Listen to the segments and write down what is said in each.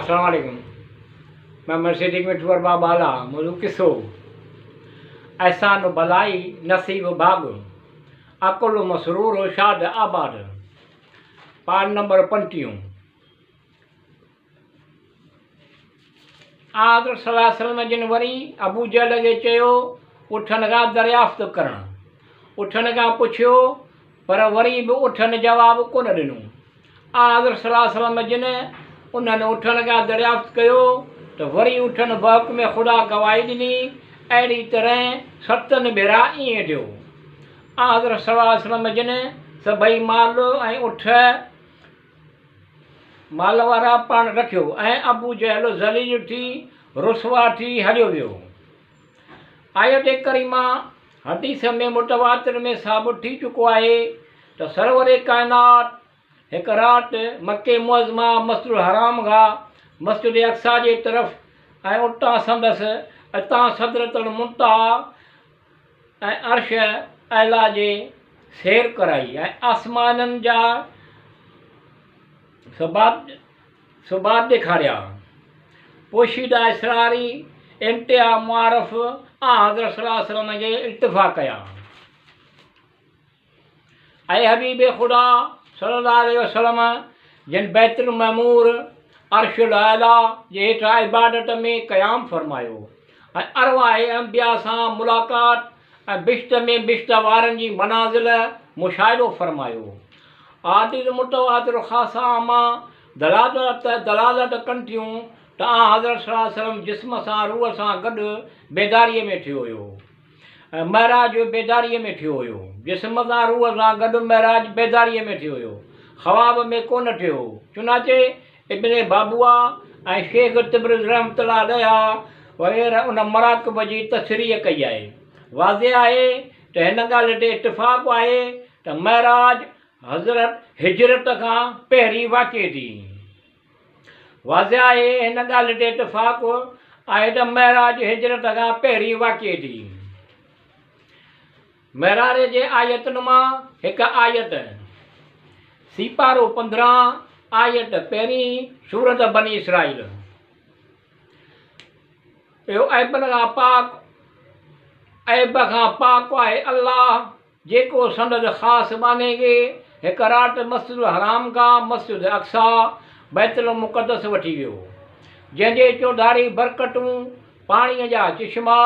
السلام عليڪم محمد صديق مٺو ارباب بالا موضوع قصو احسان بلائي نصيب ڀاڳ عقل مسرور شاد آباد پار نمبر پنٽيهون آنحضرت صلي الله عليه وسلم جن وري ابو جهل کي چيو، اٺن کان دريافت ڪرڻ. اٺن کان پڇيو، پر وري به اٺن جواب ڪونه ڏنو. آنحضرت صلي الله عليه وسلم جن انهن اٺن کان دريافت ڪيو ته وري اٺن بحڪم خدا گواهي ڏني. اهڙي طرح ستن ڀيرا ائين ٿيو. آنحضرت صلي الله عليه وسلم جن سڀئي مال ۽ اٺ مال وارا پاڻ رکيو ۽ ابو جهل ذليل ٿي رسوا ٿي هليو ويو. آيت ڪريمه حديث ۾ متواتر ۾ ثابت ٿي چڪو آهي ته سرور ڪائنات هڪ رات مڪي معظمه مسجد الحرام کان مسجد اقصيٰ جي طرف ۽ اتان سندس اتان سدرة المنتهيٰ ۽ عرش اعليٰ جي سير ڪرائي ۽ آسمانن جا ثبات ڏيکاريا. پوشيده اسراري انتها معارف آنحضرت صلي الله عليه وسلم کي التفا ڪيا. اي حبيب خدا صلّي الله عليه وسلّم جن بيت المعمور، عرش الاعليٰ، جي هيٺان عبادت ۾ قيام فرمايو ۽ ارواح انبياء سان ملاقات ۽ بهشت ۾ بهشت وارن جي منازل مشاهدو فرمايو. احاديث متواتر خاصه عامه دلالت ڪن ٿيون ته آنحضرت صلّي الله عليه وسلّم جسم سان روح سان گڏ بيداريء ۾ ٿيو هيو. ۽ معراج بيداريء ۾ ٿيو هيو. جسم سان روح سان گڏ معراج بيداريء ۾ ٿيو هيو، خواب ۾ ڪونه ٿيو هو. چنانچه ابن بابوه ۽ شيخ تبرز رحمة الله عليها وغيره ان مراقب جي تصريح ڪئي آهي. واضح آهي ته هن ڳالهه تي اتفاق آهي ته معراج حضرت هجرت کان پهرين واقع ٿي. واضح آهي هن ڳالهه تي اتفاق آهي ته معراج هجرت کان پهرين واقع ٿي. معراج جي آيتن مان هڪ آيت، سيپارو 15، آيت پهرين، سورت بني اسرائيل. اهو عيبن کان پاڪ عيب کان پاڪ آهي الله جيڪو سندس خاص ٻانهي کي هڪ رات مسجد الحرام کان مسجد اقصيٰ، بيت المقدس، وٺي ويو، جنهن جي چوڌاري برڪتون، پاڻيء جا چشما،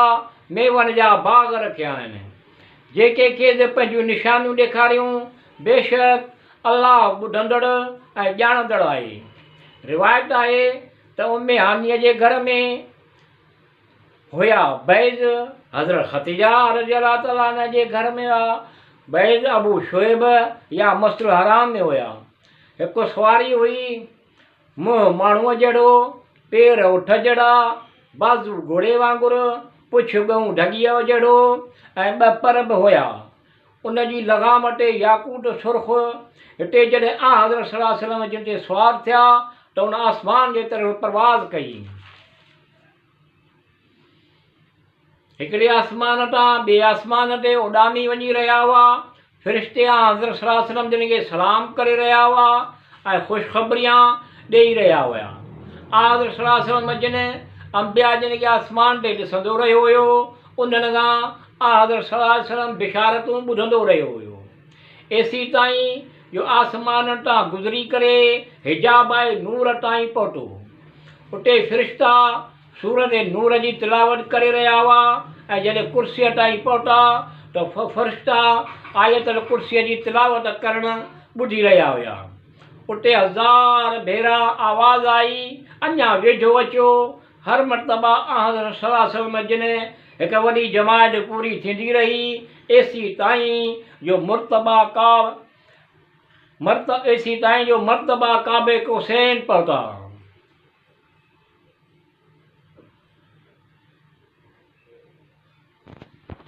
ميون جا باغ رکيا آهن، جيڪي کيس پنهنجون نشانيون ڏيکاريون، بيشڪ الله ٻڌندڙ ۽ ڄاڻندڙ آهي. روايت آهي ته ام هانيء جي گهر ۾. هيا، بعض حضرت خديجه رضي الله تعالٰي عنها جي گهر ۾ هئا، بعض ابو شعيب يا مسجد الحرام ۾ هيا. هڪ سواري هئي، منهن ماڻهوء جهڙو، پير اٺ جهڙا، بازو گهوڙي وانگر، پڇ ڳئون ڍڳيء جهڙو ۽ ٻه پر به هيا. ان جي لغام تي ياقوت سرخ. هتي جڏهن آنحضرت صلي الله عليه وسلم جن تي سوار ٿيا ته ان آسمان جي طرف پرواز ڪئي. هڪڙي آسمان تان ٻئي آسمان تي اڏامي وڃي رهيا هئا. فرشتي آنحضرت صلي الله عليه وسلم جن کي سلام ڪري رهيا هئا ۽ خوشخبريان ڏيئي رهيا هيا. آنحضرت صلي الله عليه وسلم جن انبياء جن کي آسمان تي ڏسندو رهيو هيو، انهن کان آنحضرت صلي الله عليه وسلم بشارتون ٻڌندو رهيو هيو. ايسيتائين جو آسمانن تان گذري ڪري حجاباء نور تائين پهتو. اتي فرشتا سورة نور جي تلاوت ڪري رهيا هئا ۽ جڏهن ڪرسيء تائين پهتا ته فرشتا آيت الڪرسيء جي تلاوت ڪرڻ ٻڌي رهيا هيا. اتي هزار ڀيرا آواز آئي، اڃا ويجهو اچو. هر مرتبه آنحضرت صلي الله عليه وسلم جن هڪ وڏي جماعت پوري ٿيندي رهي، ايسيتائين جو مرتبه ڪعب ايسيتائين جو مرتبه قاب قوسين پهتا.